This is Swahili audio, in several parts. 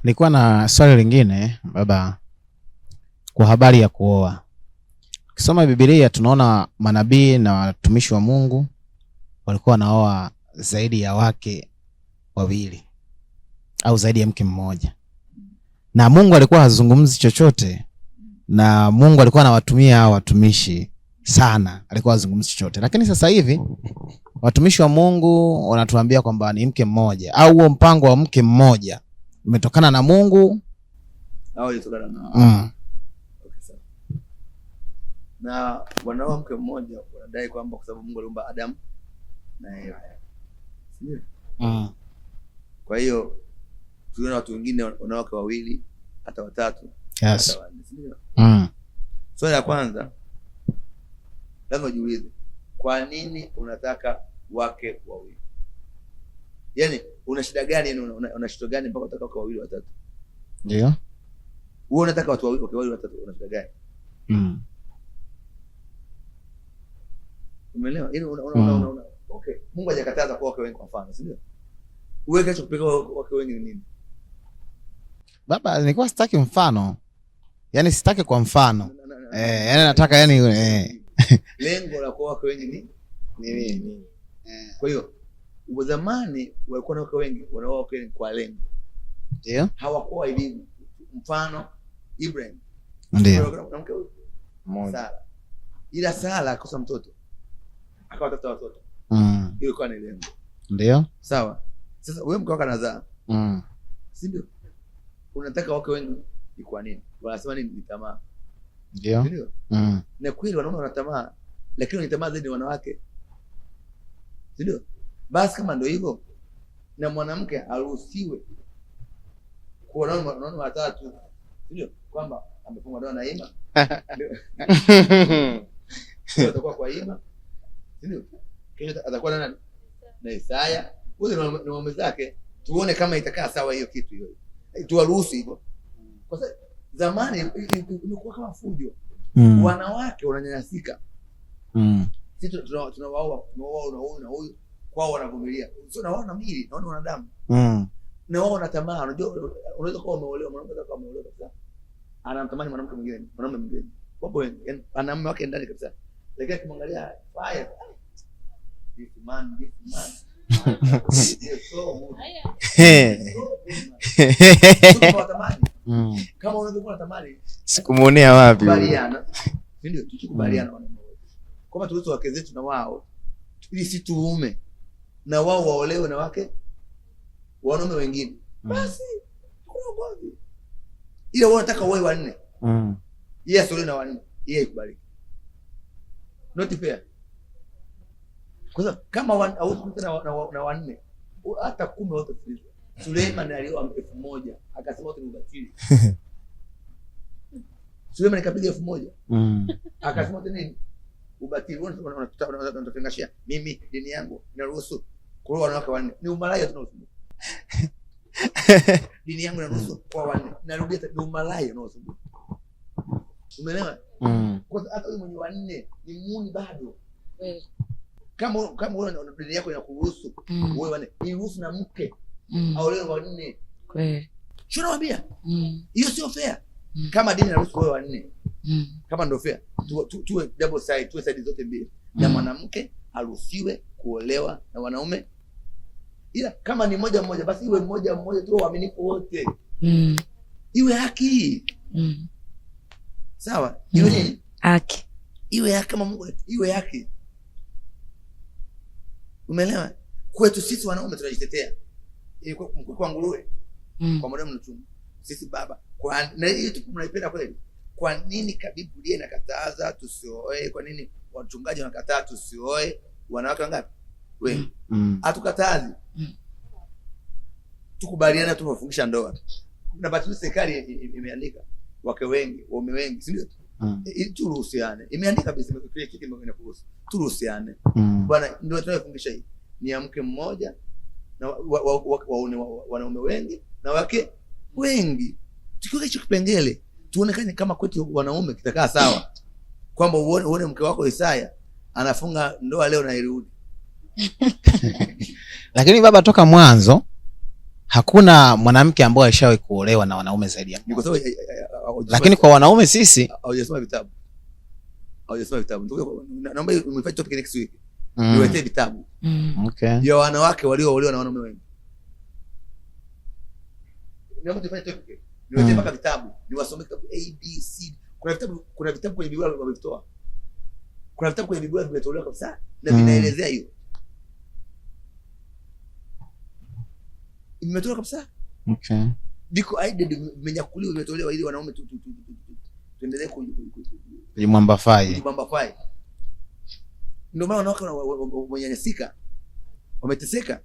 Nilikuwa na swali lingine baba, kwa habari ya kuoa. Ukisoma Biblia tunaona manabii na watumishi wa Mungu walikuwa wanaoa zaidi ya wake wawili au zaidi ya mke mmoja, na Mungu alikuwa hazungumzi chochote, na Mungu alikuwa anawatumia hao watumishi sana, alikuwa hazungumzi chochote. Lakini sasa hivi watumishi wa Mungu wanatuambia kwamba ni mke mmoja, au huo mpango wa mke mmoja umetokana na Mungu au ilitokana na Okay, sawa. Na wanaoa mke mmoja wanadai kwamba kwa sababu Mungu aliumba Adamu na Eva, si ndio? Mm. Kwa hiyo tunaona watu wengine wanawake wawili hata watatu, hata wanne, si ndio? Mm. Swali la kwanza lazima ujiulize, kwa nini unataka wake wawili? Yaani una shida gani? Yaani una shida gani mpaka unataka wake wawili watatu? Ndio. Wewe unataka watu wawili, wake wawili watatu, una shida gani? Mm. Umeelewa? Yaani okay. Mungu hajakataza kuwa wake wengi kwa mfano, si ndio? Wewe kinachokupeleka wake wengi ni nini? Baba, nilikuwa sitaki mfano. Yaani sitaki kwa mfano. Na. Yaani nataka yani. Lengo la kuwa wake wengi ni Ni nini? Kwa hiyo zamani walikuwa na wake wengi, wanaoa wake wengi kwa lengo. Ndio. Hawakuwa elimu. Mfano Ibrahim. Ndio. Na mke huyu Mmoja. Sara. Ila Sara akakosa mtoto. Akawa tafuta watoto. Hiyo ilikuwa ni lengo. Ndio. Sawa. Sasa wewe mke wako anazaa. Si ndio? Unataka wake wengi ni kwa nini? Wanasema nini? Ni tamaa. Ndio. Si ndio? Na kweli wanaume wana tamaa, lakini wana tamaa zaidi ni wanawake. Si ndio? Basi kama ndio hivyo, na mwanamke aruhusiwe kuwa na wanaume watatu. Si ndio? Kwamba amefungwa ndoa na Ima. Ndio. Atakuwa kwa Ima. Si ndio? Kesho atakuwa na nani? Na Isaya. Huyo ni waume zake. Tuone kama itakaa sawa hiyo kitu hiyo. Tuwaruhusu hivyo. Kwa sababu zamani imekuwa kama fujo. Wanawake wananyanyasika. Sisi tunawaoa, tunawaoa na huyu na huyu, kwao wanavumilia. Sio na wao na miili, na wao ni wanadamu. Na wao wana tamaa. Unajua unaweza kuwa umeolewa, mwanamke anaweza kuwa umeolewa kabisa. Anamtamani mwanamke mwingine, mwanamume mwingine. Wapo wengi, yaani ana mume wake ndani kabisa. Lakini akimwangalia fire. This man, this man. This so good. So good, man. Sio kwa tamani. Kama unavyokuwa unatamani, Sikumuonea wapi huyu? Kubaliana. Si ndio? Tukubaliana wanaume wote. Kwamba turuhusu wake zetu na wao ili si tuume na wao waolewe na wake wanaume wengine. Basi kuna ugomvi. Ila wao wanataka wawe wanne. Yeye asiolewe na wanne. Yeye ikubaliki. Not fair. Kwa sababu kama hauwezi kukutana na wanne, hata 10 hawatasikilizwa. Suleiman alioa 1000 akasema wote ni ubatili. Suleiman kapiga 1000. Akasema wote nini? Ubatili. Wewe unatutengashia. Mimi dini yangu inaruhusu kuoa wanawake wanne. Ni umalaya tunaosumbua. Dini yangu inaruhusu kuoa wanne. Narudia tena, ni umalaya unaosumbua. Umeelewa? Kwa sababu hata huyu mwenye wanne ni muuni bado. Kama wewe dini yako inakuruhusu uoe wanne, iruhusu na mke aolewe wanne. Sio nawaambia? Hiyo sio fair. Kama dini inaruhusu uoe wanne. Kama ndio fair, tuwe double side, tuwe side zote mbili. Na mwanamke aruhusiwe kuolewa na wanaume. Ila kama ni mmoja mmoja basi iwe mmoja mmoja tu, waaminifu wote. Iwe haki. Sawa? Iwe nini? Haki. Iwe haki kama Mungu, iwe haki. Umeelewa? Kwetu sisi wanaume tunajitetea. Ilikuwa mkwe wa nguruwe. Kwa muda mrefu. Sisi baba, kwa na hiyo tu mnaipenda kweli. Kwa nini Biblia inakataza tusioe? Kwa nini wachungaji wanakataa tusioe wanawake wangapi? Wengi. Hatukatazi. Tukubaliane tu tufungisha ndoa. Na basi serikali imeandika wake wengi, waume wengi, si ndio? Turuhusiane. Imeandika kabisa, imekuwa kitu inakuruhusu. Turuhusiane. Bwana, ndio tunayofungisha hii. Ni ya mke mmoja na wanaume wengi na wake wengi. Tukiweka hicho kipengele, tuonekane kama kwetu wanaume kitakaa sawa. Kwamba uone mke wako Isaya anafunga ndoa leo na irudi. Lakini baba, toka mwanzo Hakuna mwanamke ambaye alishawahi kuolewa na wanaume zaidi ya Ni kwa mmoja. sababu Lakini kwa wanaume sisi hawajasoma vitabu. Hawajasoma vitabu. Naomba umefanya topic next week. Niwetee vitabu. Okay. Ya wanawake walioolewa na wanaume wengi. Naomba tufanye topic. Niwetee mpaka vitabu. Niwasomee vitabu A B C. Kuna vitabu kwenye Biblia wamevitoa. Kuna vitabu kwenye Biblia vimetolewa kabisa na vinaelezea hiyo. Vimetolewa kabisa. Okay. Viko aided, vimenyakuliwa, vimetolewa ili wanaume tuendelee kujimwambafai. Kujimwambafai. Ndio maana wanawake wamenyanyasika, wameteseka.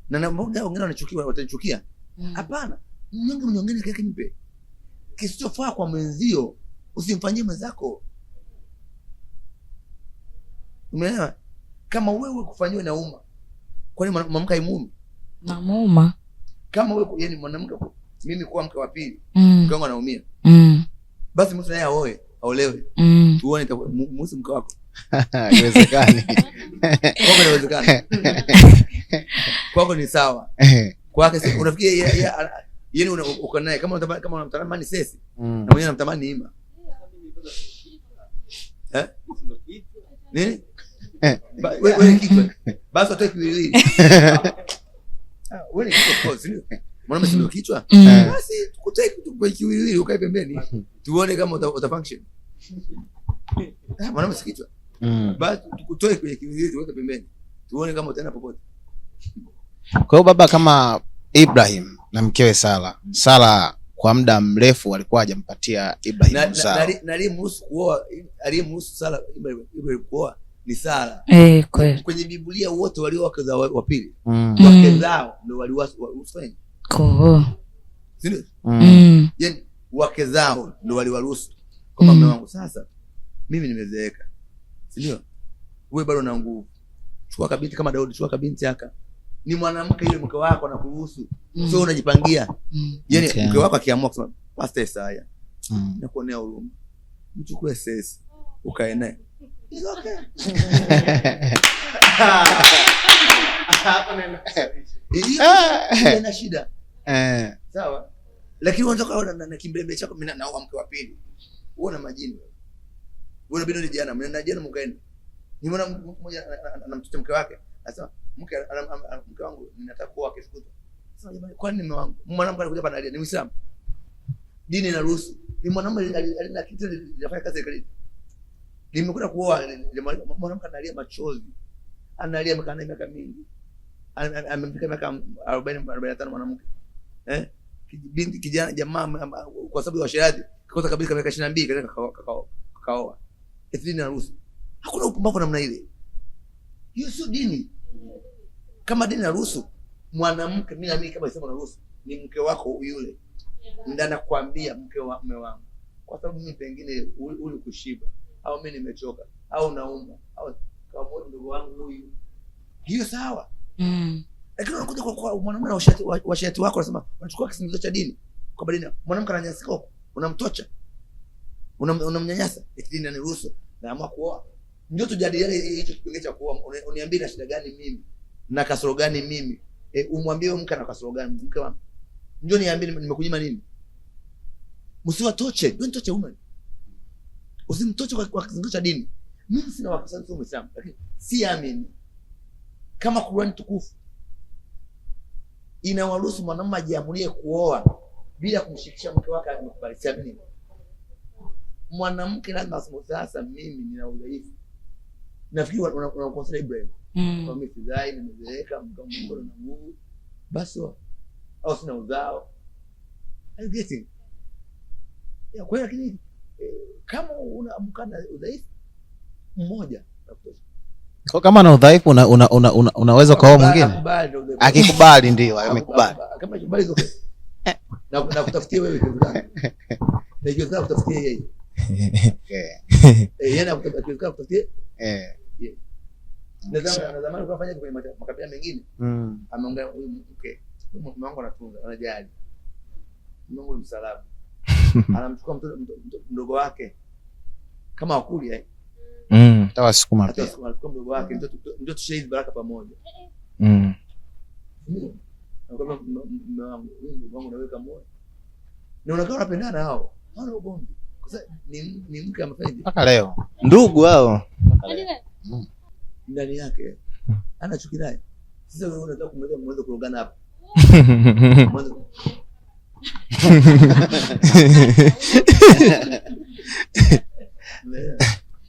Na mbona wengine wanachukiwa, watanichukia? Hapana. Mnyonge mnyongeni yake mpe. Kisichofaa kwa mwenzio usimfanyie mwenzako. Umeelewa? Kama wewe kufanyiwa na umma, kwani mwanamke haimuumi? Namuuma. Kama wewe yani mwanamke, mimi kuwa mke wa pili, mke wangu anaumia. Basi mtu naye aoe, aolewe. Tuone muhusu mke wako. Haiwezekani. Kwako inawezekana. Kwako ni sawa. Kwake si unafikiri yeye uko naye kama kama unamtamani sesi na mwenyewe anamtamani Ima. Nini? Wewe kichwa. Basi utoe kiwiliwili. Wewe ni kichwa of course, ndio. Mwanaume si ndio kichwa? Basi tukutoe kitu kwa kiwiliwili ukae pembeni. Tuone kama uta function. Mwanaume si kichwa. Basi tukutoe kwenye kiwiliwili tuweke pembeni. Tuone kama utaenda popote. Kwa hiyo baba, kama Ibrahim na mkewe Sara. Sara kwa muda mrefu alikuwa hajampatia Ibrahim mzao. Na aliyemruhusu kuoa, aliyemruhusu Sara Ibrahim kuoa ni Sara. Kweli. Kwenye Biblia wote walio wake za wa pili. Wake zao ndio waliwaruhusu. Kuoa. Ndio? Yaani wake zao ndio waliwaruhusu. Kama mume wangu sasa mimi nimezeeka. Si ndio? Wewe bado una nguvu. Chukua kabinti kama Daudi, chukua kabinti haka. Ni mwanamke yule mke wako anakuruhusu. Sio unajipangia. Yaani mke wako akiamua kusema Pastor Isaya, nakuonea huruma. Mchukue sesi ukae naye. It's okay. Ina shida. Sawa. Lakini unataka na kimbembe chako mimi naoa mke wa pili. Uona majini. Wewe unabidi ni jana, mna jana mkaenda. Nimeona mmoja anamtoto mke wake. Anasema mke wangu ninataka kuoa kesho kutwa. Sasa jamani, kwani mume wangu? Mwanamke anakuja hapa analia, ni Muislamu. Dini inaruhusu. Ni mwanamume alina kitu anafanya kazi serikalini. Nimekuja kuoa mwanamke analia machozi. Analia miaka mingi. Amefika miaka 40 45 mwanamke. Binti kijana jamaa kwa sababu ya washerati kikosa kabisa miaka 22 kaoa. Dini inaruhusu. Hakuna upumbavu namna ile. Hiyo sio dini. Kama dini inaruhusu mwanamke, mimi naamini kama isema inaruhusu ni mke wako yule. Ndio nakwambia mke wa mume wangu. Kwa sababu mimi pengine uli kushiba au mimi nimechoka au naumwa au kama ndugu wangu huyu. Hiyo sawa. Lakini unakuja kwa mwanamume na washati wako unasema unachukua kisingizio cha dini. Kwa dini mwanamke ananyanyasika huko, unamtocha. Unamnyanyasa. Eti dini inaniruhusu naamua kuoa. Ndio tujadiliane hicho kipengele cha kuoa. Uniambie na shida gani mimi? Na kasoro gani mimi? Umwambie mke ana kasoro gani? Mke wangu. Njoo niambie nimekunyima nini? Msiwatoche, don't touch a woman. Usimtoche kwa kisingizio cha dini. Mimi sina wakati sio Muislamu, lakini siamini kama Qur'an tukufu inawaruhusu mwanamume ajiamulie kuoa bila kumshirikisha mke wake amekubali. Siamini. Mwanamke lazima aseme sasa mimi nina udhaifu. Nafikiri unamconsider Ibrahim. Kwa mimi sidhai nimezeeka, mke wangu na nguvu. Basi au sina uzao. Are you getting? Ya kwa lakini kama una mkana udhaifu mmoja Kwa kama ana udhaifu unaweza kuoa mwingine. Akikubali ndio amekubali. Kama akikubali okay. Na kutafutia wewe kitu. Na ikiwezekana kutafutia yeye. Okay. Yeye na kutafutia. Na zamani kwa fanya kwenye makabila mengine. Ameongea huyu mke. Mume wangu anatunza, anajali. Mume wangu ni msalaba. Anamchukua mtoto mdogo wake kama wakuli Tawasukuma pia. Anachukua mdogo wake ndio tushare baraka pamoja. Nakwambia mume wangu, huyu ndugu wangu naweka moyo. Na unakaa unapendana hao. Hawana ugomvi. Kwa sababu ni mke amefanya Mpaka leo. Ndugu hao. Ndani yake. Ana chuki naye. Sasa wewe unataka kumleta muanze kurogana hapa. Mwanzo